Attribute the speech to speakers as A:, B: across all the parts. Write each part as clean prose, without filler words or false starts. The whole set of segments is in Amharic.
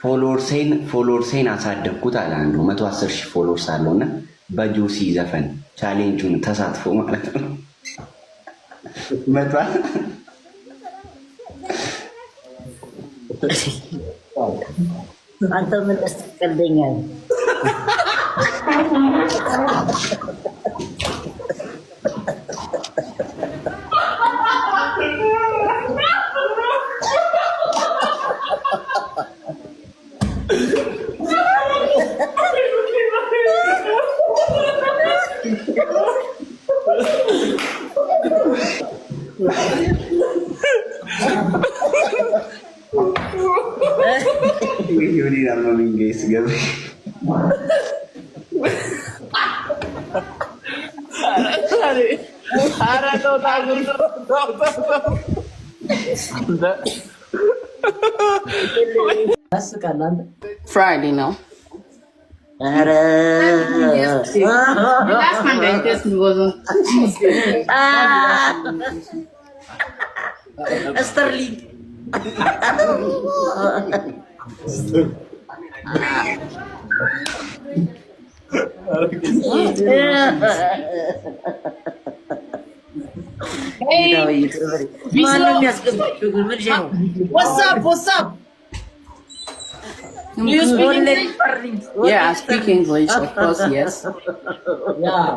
A: Followers ኤን አሳደግኩት አለ አንዱ። 110,000 followers አለው እና በጆሲ ዘፈን challenge ኡን ተሳትፎ ማለት ነው። መቷል።
B: አንተ ምን ቀልደኛል?
C: Friday ነው።
B: ኧረ
C: The last time they tested me was on Tuesday.
B: ስተርሊንግ። ማነው የሚያስገባቸው ግን? ምን ነው?
D: What's up? What's up? Do you speak English?
C: Yeah, I speak English, of course, yes.
D: Yeah.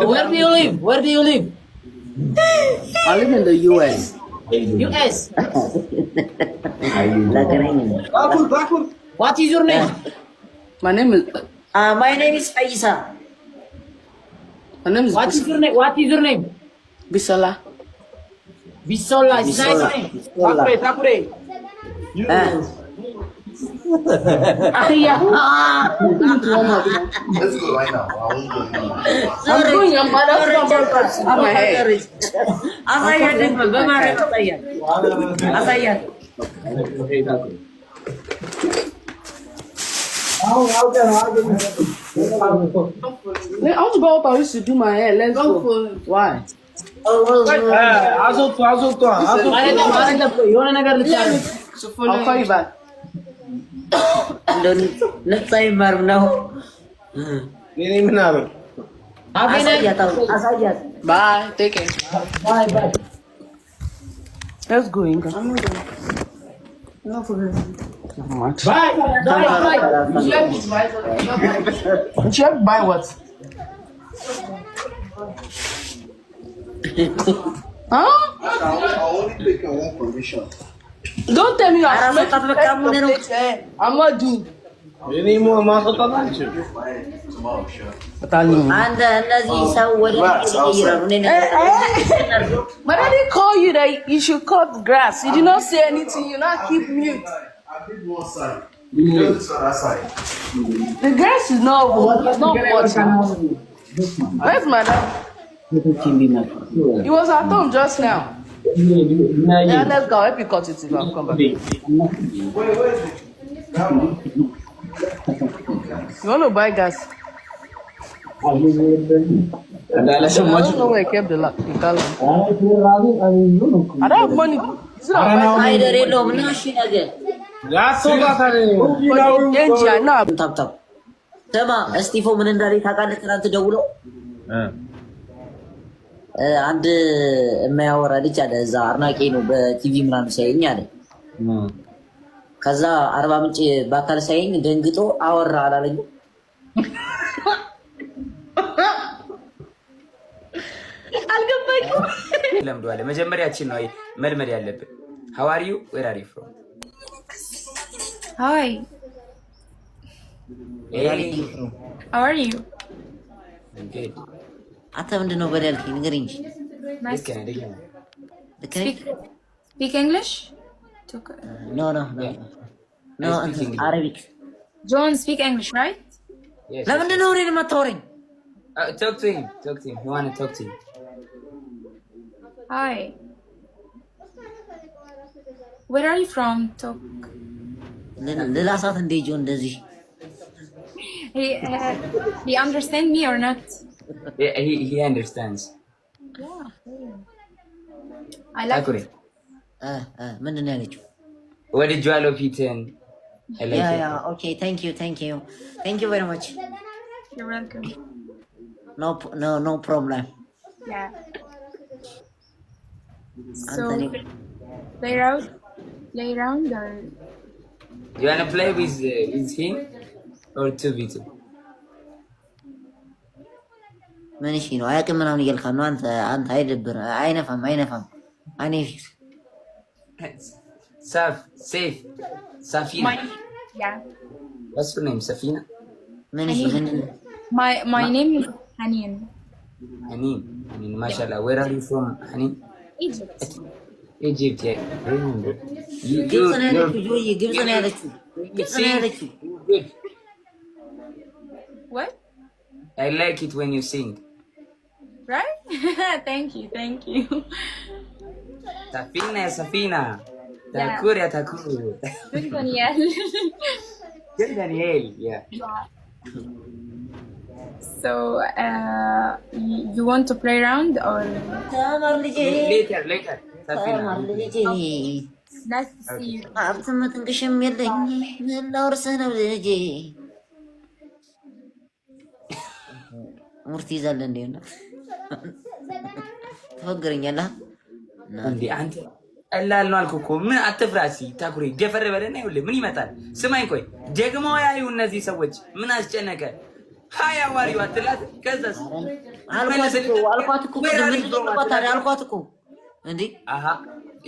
D: Where do you live? Where do you live?
C: I live in the US.
D: US. What is your name?
C: My name is
B: My name is ፈይሳ።
C: My name is
D: What is your name? What is your name?
C: Bisola.
D: Bisola. It's nice name.
E: ታኩሬ ታኩሬ።
C: Yeah. Warm up.
F: Let's go right now. I won't go now.
C: I'm going. I'm about to do my hair.
B: አሳያት፣ ደግሞ በማርያም አሳያት፣ አሳያት።
C: I want to go up. I used to do my hair. Let's go. Why?
E: አዞቱ አዞቱ አዞቱ።
D: አይደለም አይደለም፣ የሆነ ነገር ልታረግ።
C: I'll call you back.
B: እንደው ነፍስ አይማርም ነው።
E: የኔ ምናምን።
B: አሳያት፣ አሁን አሳያት።
C: Bye. Take care.
D: Bye bye.
C: Let's go, Inga. Much.
D: Bye bye bye.
C: You have to buy what? Huh?
F: I only take one permission.
C: Don't tell me you are
B: አራስወጣት በቃ ምን ነው?
C: I'm not doing.
E: እኔ ማስወጣት አልችልም።
F: Tomorrow, sure.
B: አንተ እነዚህ ሰው ወደ ይቀይራሉ። እኔ
C: But I didn't call you that you should cut grass. You did not say anything. You not keep mute.
F: I did one side. Just this other side.
C: The grass is not much now. Where's my dad? He was at home just now. Yeah, let's go. Help you cut it if I come back.
F: Wait, where is it? That one.
C: You want to buy gas? I don't know where I kept the gallon. I don't have money. Is it not buy
B: አይደር የለውም እና እሺ ነገር
E: ያስወጣታል።
C: for the danger now?
B: Tap tap። ስማ እስጢፎ ምን እንዳለኝ ታውቃለህ? ትናንት ደውሎ አንድ የማያወራ ልጅ አለ እዛ፣ አድናቂ ነው፣ በቲቪ ምናምን ሲያየኝ አለ። ከዛ አርባ ምንጭ በአካል ሳይኝ ደንግጦ አወራ አላለኝም።
C: አልገባኝም።
G: ለምደዋለ። መጀመሪያችን ነው መልመድ ያለብን። How are you? Where are you from?
H: Hi, how are you?
B: አንተ ምንድን ነው በል ያልከኝ? ንገረኝ እንጂ።
H: Nice.
G: ልክ ነህ፣ ልክ ነህ።
B: ልክ ነኝ?
H: Speak English?
B: No, Arabic.
H: John, speak English, right?
G: Yes.
B: ለምንድን ነው እኔን የማታወራኝ?
G: Talk to him, talk to him. He wanna talk to you.
H: Hi. Where are you from? Talk.
B: ልላሳት እንደ ጆ እንደዚህ።
H: He understand me or not?
G: He understands.
H: Yeah. I like
G: ታኩሬ።
B: ምንድን ነው ያለችው?
G: ወድጄዋለሁ ፊትህን። I like
B: Yeah.
G: it.
B: Yeah, okay, thank you, thank you, thank you very much.
H: You're welcome.
B: No, no, no problem.
H: Yeah.
B: አንተ
H: So
B: እኔ
H: play round, play round or
G: You wanna play with him or 2v2?
B: ምን እሺ ነው፣ አያውቅም ምናምን እያልካት ነው አንተ። አንተ አይደብር፣ አይነፋም፣ አይነፋም። እኔ ፊት
G: ሳፍ ሴፍ ሳፊና።
H: My yeah.
G: What's your name? ሰፊና።
B: ምን እሺ ምን
H: My name is Hanin.
G: ሐኒን፣ ሐኒን፣ ማሻአላህ። Where are you from, ሐኒን?
H: Egypt.
G: Egypt, yeah. Remember you
B: ግብፅ ነው ያለችው። ጆዬ፣ ግብፅ ነው ያለችው። ግብፅ ነው ያለችው።
G: Good.
H: What?
G: I like it when you sing.
H: Right? Thank you, thank you.
G: ሰፊና፣ ሰፊና፣ ታኩር ያ ታኩር።
H: Good Daniel.
G: Good Daniel, yeah.
H: Yeah. So, you want to play round or
B: ተማር ልጄ።
G: Later, later, ሰፊና።
B: ተማር ልጄ።
H: Nice to see you.
B: ሀብትም ጥንቅሽም የለኝ፣ ምን ላውርስህ ነው ልጄ? ሙርት ይዛለህ እንዴ? ነው ትፎግረኛለህ?
G: እንዴ አንተ፣ ቀላል ነው አልኩህ እኮ። ምን አትፍራ። እስኪ ታኩሬ ደፈር በለና ይኸውልህ ምን ይመጣል። ስማኝ ቆይ፣ ደግሞ ያዩ እነዚህ ሰዎች ምን አስጨነቀ? Hi, how are you አትላት። ከዛስ?
B: አልኳት እኮ፣ አልኳት እኮ ቅድም። ምንድን ነው የምልኳት ታዲያ? አልኳት እኮ እንዴ።
G: አሃ፣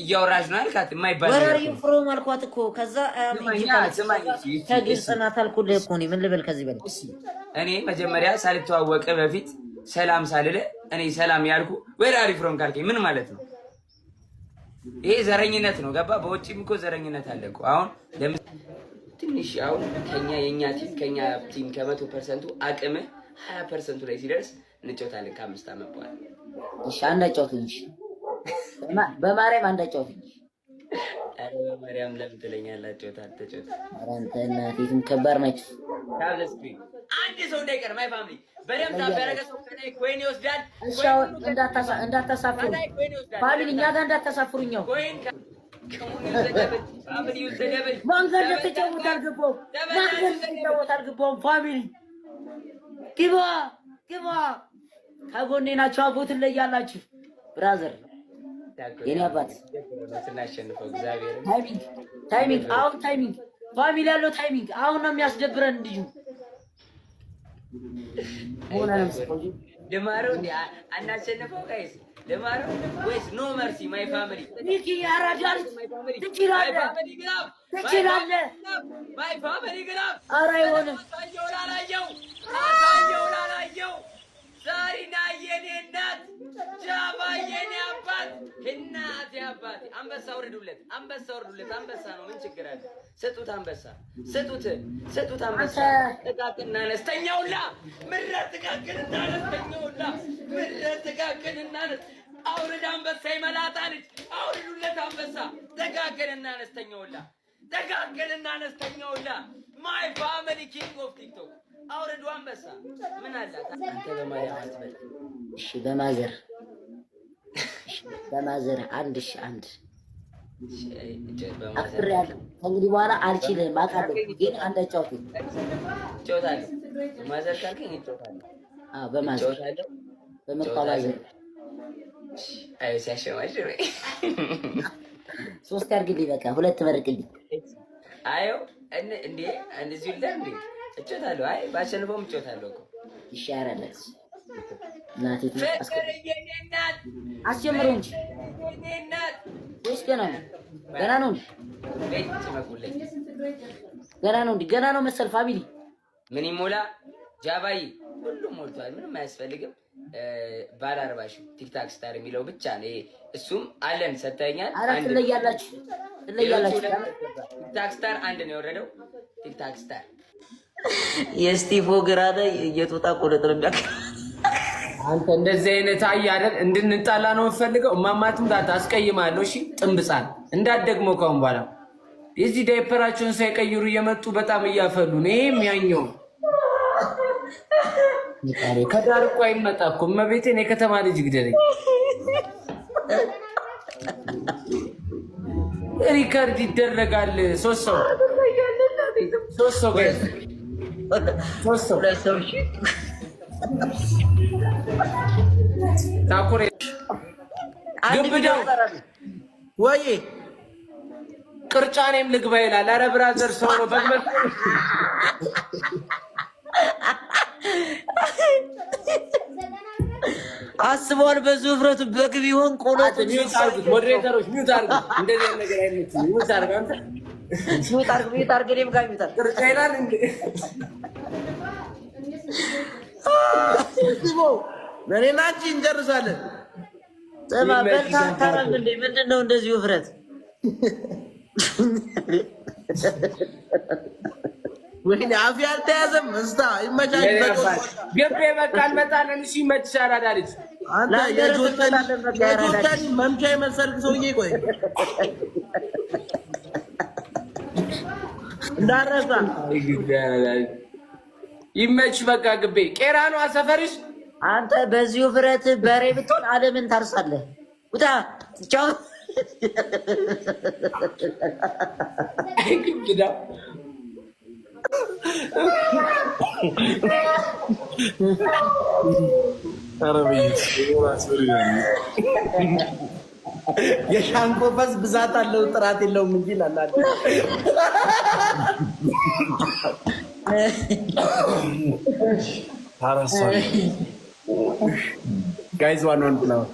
G: እያወራሽ ነው አልካት። የማይባል
B: Where
G: ነገር
B: are you from አልኳት እኮ። ከዛ
G: ስማኝ፣
B: Egypt አለች።
G: ስማኝ፣ እሺ፣ እሺ፣
B: ከግብፅ ናት አልኩልህ እኮ። እኔ ምን ልበል ከዚህ በላይ?
G: እሺ፣ እኔ መጀመሪያ ሳልተዋወቀ በፊት ሰላም ሳልል፣ እኔ ሰላም ያልኩ where are you from ካልከኝ ምን ማለት ነው? ይሄ ዘረኝነት ነው። ገባ? በውጭም እኮ ዘረኝነት አለ እኮ። አሁን ትንሽ አሁን ከኛ የኛ team ከኛ team ከ100%ኡ አቅምህ 20%ኡ ላይ ሲደርስ እንጫወታለን ከ5 ዓመት በኋላ።
B: እሺ፣ አንድ አጫውትኝ። እሺ፣ በማርያም አንድ አጫውትኝ።
G: ኧረ በማርያም ለምን ትለኛለህ? አጫውታለሁ፣ ተጫወት።
B: ኧረ አንተ እናቴ ከባድ ናቸው።
G: አንድ ሰው እንዳይቀር my family፣ በደምብ tap ያደረገ ሰው ከላይ coin ይወስዳል።
B: እሺ አሁን እንዳታሳፍሩ family፣ እኛ ጋር እንዳታሳፍሩኛው።
G: Coin family use the double.
D: ማን ጋር እንደተጫወተ አልገባውም። ማን ጋር እንደተጫወተ አልገባውም። Family ግባ ግባ፣ ከጎኔ ናቸው። አቦ ትለያላችሁ።
B: Brother፣ የኔ አባት።
G: ስናሸንፈው እግዚአብሔር
D: Timing, timing፣ አሁን timing family ያለው timing አሁን ነው የሚያስደብረን ልጁ።
G: ልማረው እንዴ? አናሸንፈው guys፣ ልማረው ወይስ no mercy, my family?
D: ሚኪ ያራዳ ልጅ፣ ትችላለህ፣ ትችላለህ።
G: My family, glove.
D: ኧረ አይሆንም።
G: አሳየው ላላየው፣ አሳየው ላላየው። ዛሪና የኔ እናት፣ ጃባ የኔ አባት፣ እናቴ አባቴ። አንበሳ ውረዱለት፣ አንበሳ ውረዱለት። አንበሳ ነው፣ ምን ችግር አለ? ስጡት፣ አንበሳ ስጡት፣ ስጡት አንበሳ። ጥቃቅንና አነስተኛውላ ምረት፣ ጥቃቅንና አነስተኛውላ ምረት፣ ጥቃቅንና አውርድ አንበሳ፣ የመላጣ ልጅ አውርዱለት አንበሳ። ጥቃቅንና አነስተኛውላ፣ ጥቃቅንና አነስተኛውላ። My family, king of TikTok፣ አውርዱ አንበሳ። ምን አላት አንተ? በማርያም አትበል።
B: እሺ በ mother፣ እሺ በ mother አንድ፣ እሺ አንድ አክብሬያለሁ። ከእንግዲህ በኋላ አልችልም አውቃለሁ፣ ግን አንድ አጫውተኝ።
G: እጫወታለሁ። በ mother ካልከኝ እጫወታለሁ።
B: አዎ በ mother።
G: እጫወታለሁ።
B: በመጣ mother።
G: አይ ሲያሸማሽ።
B: ሶስት ያድርግልኝ፣ በቃ ሁለት መርቅልኝ።
G: አየው እንዴ፣ እንደዚህ ይላል እንዴ? እጫወታለሁ። አይ ባሸንፈውም እጫወታለሁ እኮ።
B: ይሻላል። እናቴ
G: ፍቅር የኔ እናት።
B: አስጀምረው እንጂ።
G: የኔ እናት።
B: ወይስ ገና ነው? ገና ነው እንዴ?
G: ቤት ጭመቁልኝ።
B: ገና ነው እንዴ? ገና ነው መሰል family።
G: ምን ይሞላ ጃባይ፣ ሁሉም ሞልቷል። ምንም አያስፈልግም። ባለ 40,000 TikTok star የሚለው ብቻ ነው። ይሄ እሱም አለን ሰጥተኛል።
B: ኧረ ትለያላችሁ፣ ትለያላችሁ።
G: TikTok star አንድ ነው የወረደው። TikTok star
B: የስቲፎ ግራ ላይ የጦጣ ቆለጥ ነው የሚያክል።
E: አንተ እንደዚህ አይነት አይ አይደል እንድንጣላ ነው የምፈልገው። እማማትም ጋር ታስቀይማለሁ። እሺ ጥንብጻን እንዳትደግመው ካሁን በኋላ። የዚህ ዳይፐራቸውን ሳይቀይሩ እየመጡ በጣም እያፈሉ ነው። ይሄም ያኛው ከዳር እኮ አይመጣ እኮ፣ እመቤቴን የከተማ ልጅ ግደለኝ። Record ይደረጋል። ሶስት ሰው ሶስት ሰው guys፣ ሶስት ሰው።
B: ሁለት ሰው፣ እሺ።
E: ታኩሬ።
B: አንድ ቪዲዮ
E: ግብዳው።
B: ይቀራል።
I: ወይ።
E: ቅርጫ እኔም ልግባ ይላል። አረ brother፣ ሰው ነው በግበል።
B: አስበዋል። በዙ ውፍረቱ በግ ቢሆን ቆሎ
E: Mute አድርጉት፣ moderator ኦች mute አድርጉት። እንደዚህ አይነት ነገር አይመችም። Mute አድርግ አንተ።
B: Mute አድርግ፣ mute አድርግ፣ እኔም ጋር mute አድርግ።
E: ቅርጫ ይላል እንዴ?
I: ስቦ እኔና አንቺ እንጨርሳለን።
B: ስማ፣ በልተህ አታረም እንዴ? ምንድን ነው እንደዚህ ውፍረት?
I: ወይኔ አፌ አልተያዘም። እስታ ይመቻች።
E: የኔ አባት ግቤ፣ በቃ እንመጣለን። እሺ፣ ይመችሽ አራዳ ልጅ።
I: አንተ
B: ለአንተ እንመጣለን፣ በቃ ያራዳ ልጅ።
I: የጆተኒ መምቻ የመሰልክ ሰውዬ፣ ቆይ እንዳረሳ።
E: አይ ግቤ፣ አራዳ ልጅ ይመች። በቃ ግቤ፣ ቄራ ነው ሰፈርሽ።
B: አንተ በዚህ ውፍረት በሬ ብትሆን ዓለምን ታርሳለህ። ውጣ፣ ቻው።
E: አይ ግብዳ።
J: ኧረ በኢየሱስ አስፈሪ ነው።
I: የሻንቆ ፈስ ብዛት አለው ጥራት የለውም እንጂ ይላል። አንተ።
J: አራት ሰው።
I: Guys, one one flower.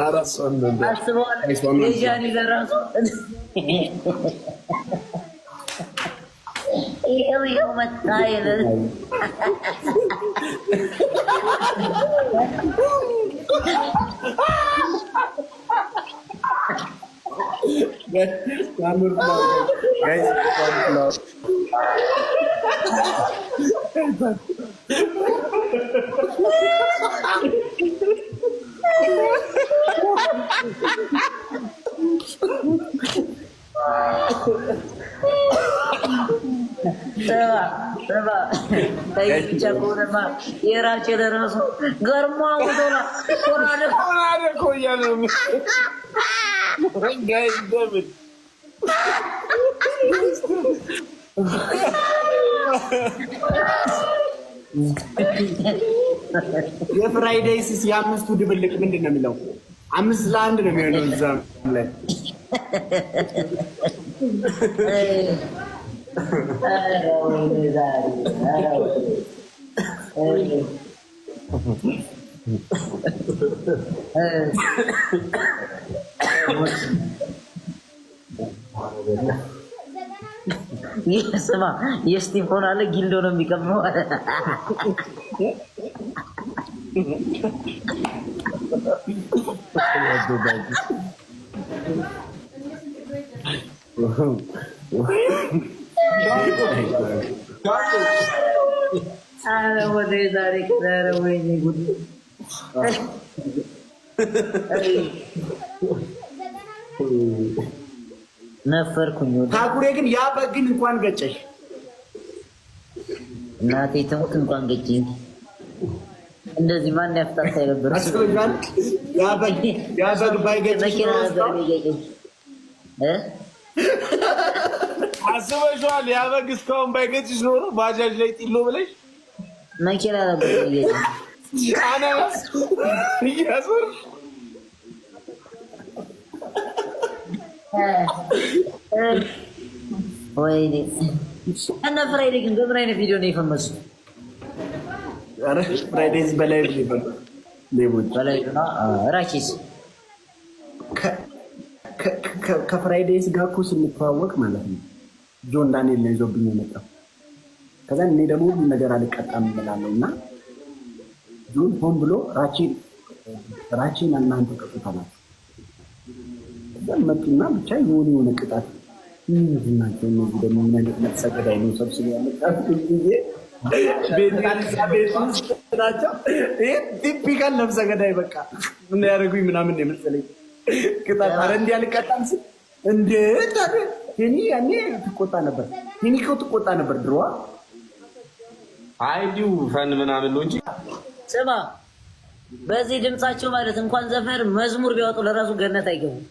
J: አራት ሰው ነበር።
B: አስበዋል። የጃኒ ለራሱ ይኸው ይኸው መጣ ይላል።
J: One more flower, guys. One flower.
B: ስማ ስማ፣ ተይ ብቻ ከሆነማ የራቼ ለራሱ ገርሞ አውቶላ ኮራለ።
J: ሆነ እኮ እያለ ነው። Guys, double.
I: የፍራይዴይስስ የአምስቱ ድብልቅ ምንድን ነው የሚለው? 5-1 ነው የሚሆነው እዛም ላይ።
B: ኧረ ወይኔ ዛሬ፣ ኧረ ወይኔ። ይህ ስማ፣ የስቲፎን አለ ጊልዶ ነው የሚቀምረው። ኧረ ወደ ዛሬ፣ ኧረ ወይኔ ጉድ። ነፈርኩኝ። ወደ
I: ታኩሬ ግን ያ በግ ግን እንኳን ገጨሽ።
B: እናቴ ትሙት እንኳን ገጭኝ። እንደዚህ ማን ያፍታታ ነበር?
I: አስበሻል? ያ በግ ባይገጭሽ
B: መኪና
I: ኖሮ
B: ነበር የሚገጨኝ እ
J: አስበሽዋል? ያ በግ እስካሁን ባይገጭሽ ኖሮ ባጃጅ ላይ ጢሎ ብለሽ
B: መኪና ነበር የሚገጨኝ።
J: አናናስ እያዞርሽ።
B: ወይኔ፣ እነ ፍራይዴ ግን በምን አይነት ቪዲዮ ነው የፈመሱት?
I: ኧረ ፍራይዴይስ በላይ ሌቦች።
B: በላይ ነው ራቺስ።
I: ከፍራይዴይስ ጋር እኮ ስንተዋወቅ ማለት ነው ጆን ዳንኤል ነው ይዞብኝ የመጣው። ከዛ እኔ ደግሞ ሁሉ ነገር አልቀጣም እላለሁ እና ጆን ሆን ብሎ ራቼን ራቼን እናንተ ቅጡት አላቸው። ከዛ መጡና ብቻ የሆነ የሆነ ቅጣት፣ ምንድን ናቸው እነዚህ ደግሞ፣ ምን አይነት ነፍሰ ገዳይ ነው ሰብስቦ ያመጣት ጊዜ ቤት ውስጥ ናቸው። ይሄ typical ነፍሰ ገዳይ፣ በቃ ምን ያደርጉኝ ምናምን ነው የመሰለኝ ቅጣት። ኧረ እንዲህ አልቀጣም ስል እንዴ ታዲያ ቴኒ ያኔ ትቆጣ ነበር። ቴኒ እኮ ትቆጣ ነበር ድሮዋ።
J: አይ እንዲሁ fun ምናምን ነው እንጂ።
B: ስማ። በዚህ ድምጻቸው ማለት እንኳን ዘፈን መዝሙር ቢያወጡ ለራሱ ገነት አይገቡም።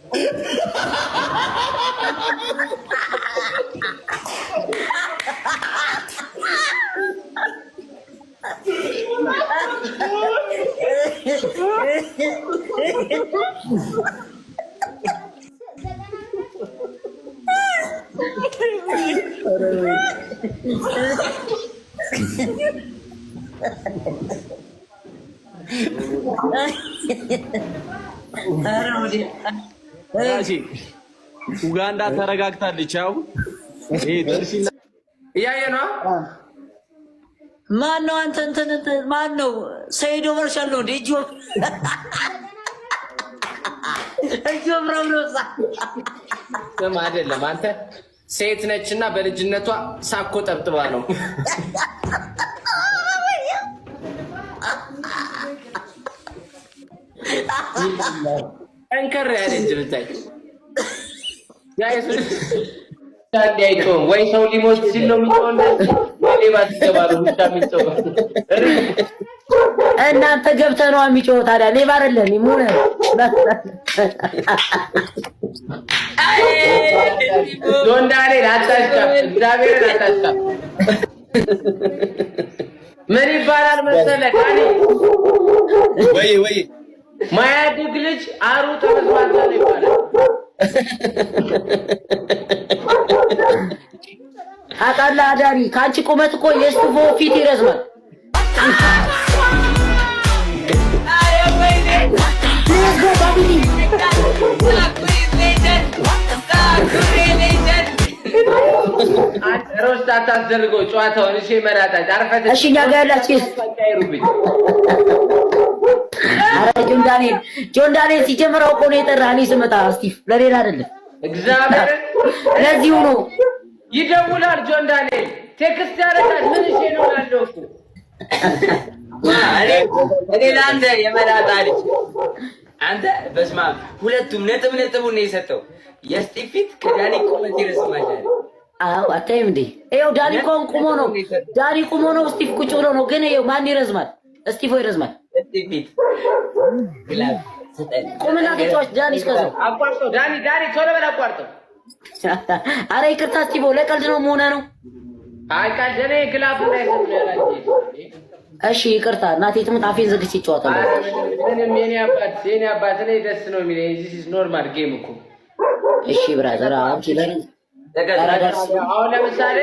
J: ኡጋንዳ ተረጋግታለች። አሁን
E: እያየ ነው።
B: ማን ነው አንተ? እንትን እንትን ማን ነው? ሰይዶ መርሻል ነው እንዴ? እጆ እጆ ብራው ነው።
E: ስም አይደለም አንተ ሴት ነች እና በልጅነቷ ሳኮ ጠብጥባ ነው። ጠንከር ያለ እጅ ብታይ አይጮህም ወይ ሰው ሊሞት ሲል ነው የሚጮህ፣ ወይ ሌባ ሲገባ ነው ውሻ የሚጮህ።
B: እናንተ ገብተህ ነው የሚጮህ። ታዲያ ሌባ አይደለም ሙነ
E: ጆን ዳንኤል አታሽቃብ፣ እግዚአብሔርን አታሽቃብ። ምን ይባላል መሰለህ ዳኒ፣
J: ወይ ወይ
E: ማያድግ ልጅ አሩ ተመዝባዛ ነው ይባላል።
B: ታውቃለህ አዳሪ፣ ከአንቺ ቁመት እኮ የስቱፎ ፊት ይረዝማል። Let's go, family.
E: Roast አታስደርገው ጨዋታውን። እሺ መላጣ አርፈህ
B: እሺ፣ እኛ ጋር ያላችሁ
E: አይሩብኝ።
B: ኧረ ጆን ዳንኤል ጆን ዳንኤል ሲጀምር አውቆ ነው የጠራህ። እኔ ስመጣ ስቲፍ ለሌላ አይደለም፣
E: እግዚአብሔርን
B: ለዚሁ ነው።
E: ይደውላል። ጆን ዳንኤል text ያደርጋል። ምን እሺ ነው እላለሁ እኮ።
G: እኔ ለአንተ የመላጣ ልጅ አንተ በስመ አብ ሁለቱም ነጥብ ነጥቡን ነው የሰጠው። የስጢፍ ፊት ከዳኒ ቁመት ይረዝማል አለ።
B: አዎ አታይም እንዴ? ይኸው ዳኒ እኮ አሁን ቁሞ ነው። ዳኒ ቁሞ ነው፣ ስቲፍ ቁጭ ብሎ ነው። ግን ይኸው ማን ይረዝማል? ስቲፎ ይረዝማል።
G: ስጢፍ ፊት glove ስጠን።
B: ቁምና ተጫዋች ዳኒ እስከዛው።
E: አቋርጠው ዳኒ፣ ዳኒ ቶሎ በል አቋርጠው።
B: አረ ይቅርታ ስቲፎ፣ ለቀልድ ነው መሆነ ነው።
E: አይ ቀልድ እኔ glove እንዳይሰጥ ነው ያላችሁ።
B: እሺ ይቅርታ እናቴ ትሙት፣ አፌን ዘግቼ እጫወታለሁ።
E: ምንም የኔ አባት የኔ አባት እኔ ደስ ነው የሚለኝ። This is normal game እኮ።
B: እሺ brother፣ አንቺ ለምን
E: አሁን ለምሳሌ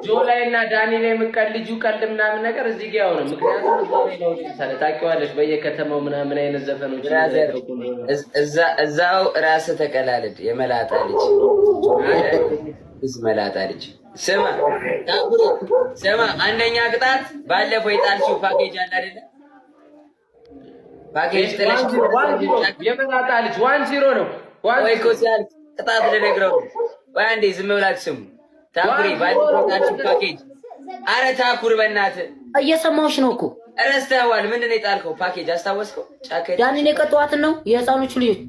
E: ጆ ላይ እና ዳኒ ላይ የምቀልጁ ቀልድ ምናምን ነገር እዚህ ጋ ያው ነው። ምክንያቱም እዛ ላይ ነው ለምሳሌ ታውቂዋለሽ፣ በየከተማው ምናምን አይነት ዘፈኖች
G: Brother፣ እዛው ራስህ ተቀላለድ። የመላጣ ልጅ እዝ መላጣ ልጅ ስማ፣ ታኩሪ ስማ፣ አንደኛ ቅጣት ባለፈው የጣልሽው ፓኬጅ አለ አይደለ? ፓኬጅ ጥለሽ
E: የመላጣ ልጅ 1-0 ነው።
G: ወይ እኮ ሲያልቅ ቅጣት ልነግረው ነው። ወይ አንዴ ዝም ብላችሁ ስሙ። ታኩሪ ባለፈው የጣልሽው ፓኬጅ፣ አረ ታኩር በእናትህ።
B: እየሰማሁሽ ነው እኮ።
G: ረስተኸዋል። ምንድን ነው የጣልከው ፓኬጅ አስታወስከው? ጫካ
B: ዳኒን የቀጠዋትን ነው የህፃኖቹ ልጆች።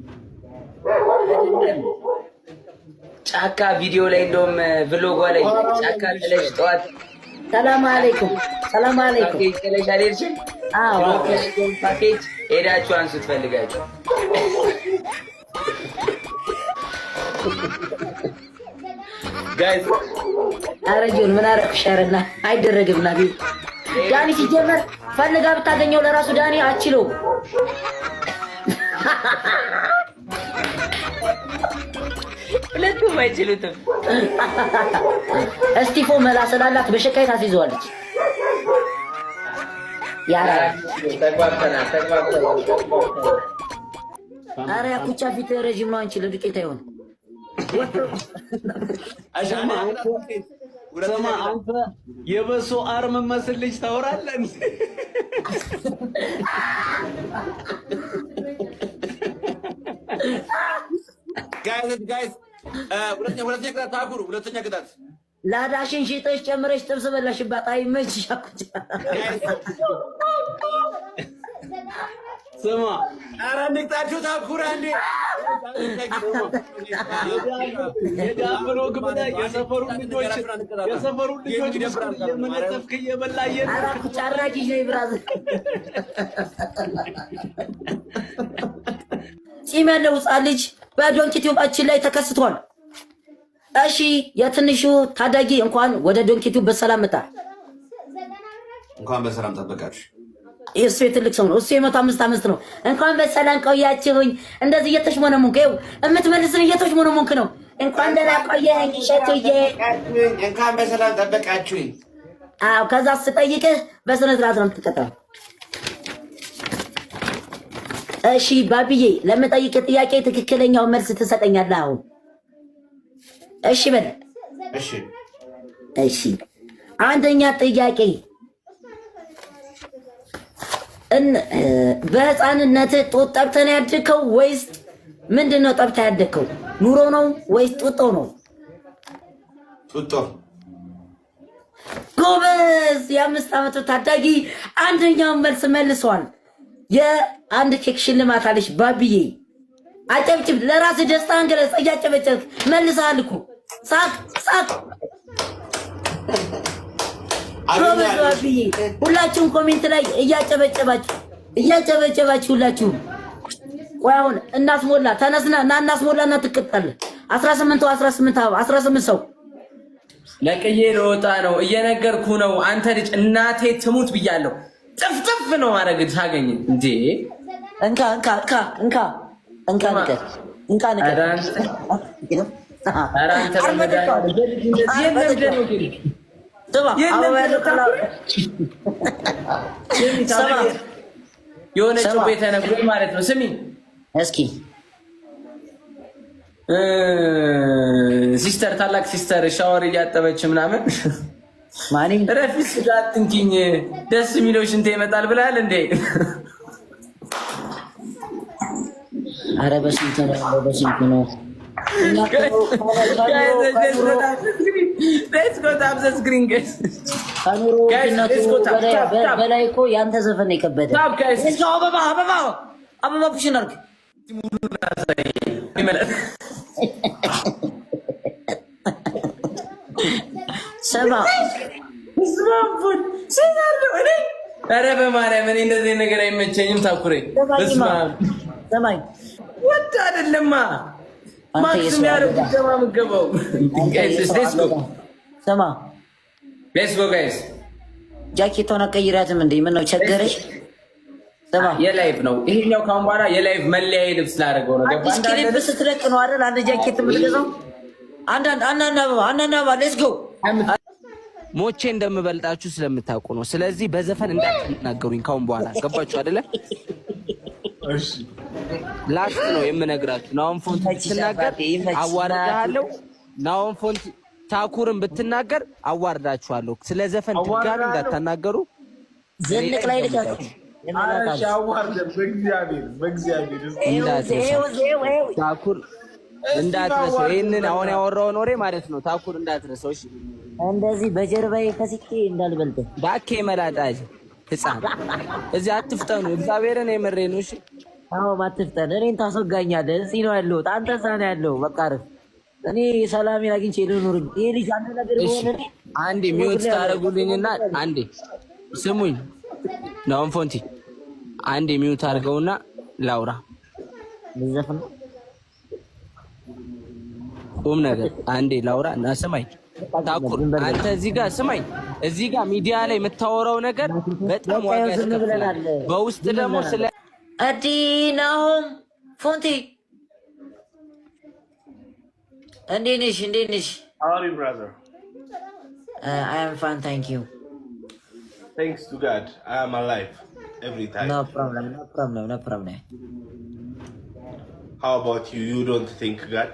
G: ጫካ ቪዲዮ ላይ እንደውም vlog ዋ ላይ ጫካ ጥለሽ ጠዋት
B: ሰላም አለይኩም፣ ሰላም አለይኩም።
G: ፓኬጅ ጥለሽ አልሄድሽም?
B: አዎ።
G: ፓኬጅ ሄዳችሁ አንሱት ፈልጋችሁ።
J: Guys.
B: ኧረ ጆን ምን አደረኩሽ? ኧረ እና አይደረግም። እና ዳኒ ሲጀመር ፈልጋ ብታገኘው ለራሱ ዳኒ አችለውም።
G: ሁለቱም አይችሉትም።
B: እስቲፎ መላ ስላላት በሸካይ ታስይዘዋለች። ያራ
E: ተግባብተናል፣ ተግባብተናል።
B: ኧረ ያኩቻ ፊት ረዥም ነው። አንቺ ለዱቄት አይሆንም።
J: ስማ አንተ የበሶ አርም መስል ልጅ ታወራለህ።
K: Guys, guys, ሁለተኛ ቅጣት ታኩሩ፣ ሁለተኛ ቅጣት።
B: ላዳሽን ሽጠሽ ጨምረሽ ጥብስ በላሽባት። አይመችሽ አኩቻ።
J: ስማ፣
K: ኧረ እንቅጣችሁ ታኩራ እንዴ!
J: የዳብሮ ግብዳ የሰፈሩን ልጆች ብስኩት እየመነጠፍክ እየበላ
D: አራኩ ጫራቂ ነኝ brother። ፂም ያለው ህፃን ልጅ በዶንኪ ቲዩባችን ላይ ተከስቷል። እሺ፣ የትንሹ ታዳጊ እንኳን ወደ ዶንኪ ቲዩብ በሰላም መጣ።
K: እንኳን በሰላም ጠበቃችሁ።
D: እሱ የትልቅ ሰው ነው። እሱ የ105 ዓመት ነው። እንኳን በሰላም ቆያችሁኝ። እንደዚህ እየተሽሞነሞንክ ይኸው የምትመልስን እየተሽሞነሞንክ ነው። እንኳን ደህና ቆየኸኝ እሸቱዬ።
K: እንኳን በሰላም ጠበቃችሁኝ።
D: አዎ፣ ከዛ ስጠይቅህ በስነ ስርዓት ነው የምትቀጣው። እሺ ባብዬ፣ ለምጠይቅህ ጥያቄ ትክክለኛው መልስ ትሰጠኛለህ አሁን። እሺ በል።
K: እሺ።
D: እሺ፣ አንደኛ ጥያቄ፣ በህፃንነት ጡት ጠብተህ ነው ያደግከው ወይስ ምንድን ነው ጠብተህ ያደግከው? ኑሮ ነው ወይስ ጡጦ ነው?
K: ጡጦ።
D: ጎበዝ! የ5 ዓመቱ ታዳጊ አንደኛውን መልስ መልሷል። የአንድ ኬክ ሽልማት አለች። ባብዬ አጨብጭብ፣ ለራስህ ደስታህን ገለጽ። እያጨበጨብክ መልሰሃል እኮ። ሳቅ ሳቅ። ጎበዝ ባብዬ። ሁላችሁም comment ላይ እያጨበጨባችሁ እያጨበጨባችሁ ሁላችሁም። ቆይ አሁን እናስሞላ፣ ተነስና እና እናስሞላ እና ትቀጣለህ። 18 18 18 ሰው።
E: ለቅዬ ልወጣ ነው፣ እየነገርኩ ነው። አንተ ልጅ እናቴ ትሙት ብያለሁ። ጥፍጥፍ ነው ማድረግ ታገኝ እንዴ?
D: እንካ እንካ እንካ እንካ እንካ ንቀት እንካ ንቀት።
E: ኧረ አንተ በመድኃኒዓለም ነው ግን
D: ስማ፣ አበባ ያለው ስማ፣
E: የሆነ ጩቤ ተነግሮኝ ማለት ነው። ስሚ።
D: እስኪ።
E: Sister፣ ታላቅ sister ሻወር እያጠበች ምናምን
D: ማኒ
E: ረፊ ስጋ አትንኪኝ፣ ደስ የሚለው ሽንቴ ይመጣል ብለሃል እንዴ?
D: አረ በስንት ነው? በስንት ነው?
E: Let's go tap the screen, guys.
D: ከኑሮ ውድነቱ በላይ እኮ ያንተ ዘፈን ነው የከበደ። አበባ አበባ አበባ push እናድርግ። ስማ።
E: ኧረ በማርያም እኔ እንደዚህ ነገር አይመቸኝም። ታኩሬ
D: ስማኝ።
E: ወድ አይደለማ ማክስ የሚያደርጉት ገባ ምገባው።
D: ስማ።
E: Let's go, guys.
D: ጃኬቷን አቀይሪያትም እንዴ? ምን ነው ቸገረሽ? ስማ።
E: የ live ነው ይሄኛው። ካሁን በኋላ የ live መለያ ልብስ ላደርገው ነው።
D: አዲስ ክሊፕ ስትለቅ ነው አይደል? አንድ ጃኬት የምትገዛው። አንዳንድ አንዳንድ አበባ፣ አንዳንድ አበባ፣ let's go.
E: ሞቼ እንደምበልጣችሁ ስለምታውቁ ነው። ስለዚህ በዘፈን እንዳትናገሩኝ ካሁን በኋላ፣ ገባችሁ አይደለ? Last ነው የምነግራችሁ። ናሆም ፎንት ብትናገር አዋርዳለሁ። ናሆም ፎንት ታኩርን ብትናገር አዋርዳችኋለሁ። ስለ ዘፈን ድጋሚ እንዳታናገሩ።
D: ዝንቅ ላይ ልቀቅ።
J: በእግዚአብሔር በእግዚአብሔር።
E: ታኩር እንዳትረሰው፣ ይህንን አሁን ያወራውን ወሬ ማለት ነው። ታኩር እንዳትረሰው። እሺ።
D: እንደዚህ በጀርባዬ ከስቼ እንዳልበልጥ።
E: ባኬ መላጣ ህፃን፣ እዚህ አትፍጠኑ። እግዚአብሔርን የምሬ ነው። እሺ።
D: አዎ አትፍጠን። እኔን ታስወጋኛለህ። እዚህ ነው ያለሁት፣ አንተ እዛ ነው ያለው። በቃ አረፍ። እኔ ሰላሜን አግኝቼ ልኑር። ይሄ ልጅ አንድ ነገር ቢሆን እኔ
E: አንዴ mute ታደርጉልኝና አንዴ ስሙኝ። ናሆም ፎንቲ አንዴ mute አድርገውና ላውራ።
D: ልዘፍን ነው።
E: ቁም ነገር አንዴ ላውራ እና ስማኝ ታኩር፣ አንተ እዚህ ጋር ስማኝ፣ እዚህ ጋር ሚዲያ ላይ የምታወራው ነገር በጣም ዋጋ ያስከፍላል። በውስጥ ደግሞ ስለ
D: አዲ ናሆም ፎንቲ፣ እንዴት ነሽ? እንዴት ነሽ?
J: How are you, brother?
D: I am fine, thank you.
J: Thanks to God, I am alive every time.
D: No problem, no problem, no problem.
J: How about you? You don't thank God?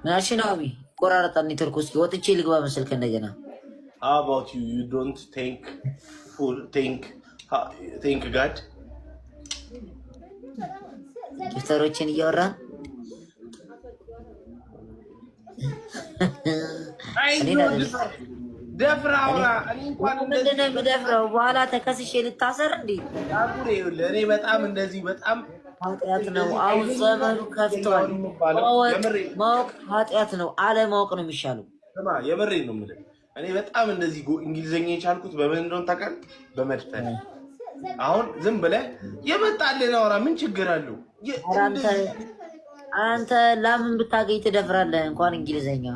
D: ምን ናሆሚ? ቆራረጣ ኔትወርክ ውስጥ ወጥቼ ልግባ መሰል ከእንደገና።
J: How about you? You don't thank God?
D: Gifter ኦችን እያወራን እኔን አይደለም።
J: ደፍረህ አውራ። እኔ እንኳን
B: ምንድን ነው የምደፍረው? በኋላ ተከስሼ ልታሰር እንዴ?
J: ታኩሬ፣ ይኸውልህ እኔ በጣም እንደዚህ በጣም
B: ኃጢአት ነው። አሁን ዘመኑ ከፍቷል። ማወቅ ኃጢአት ነው። አለማወቅ ነው የሚሻለው።
J: ስማ፣ የምሬን ነው የምልህ። እኔ በጣም እንደዚህ እንግሊዝኛ የቻልኩት በምን እንደሆነ ታውቃለህ? በመድፈር። አሁን ዝም ብለህ የመጣልህን አውራ። ምን ችግር አለው?
B: አንተ ላምን ብታገኝ ትደፍራለህ፣ እንኳን እንግሊዝኛ።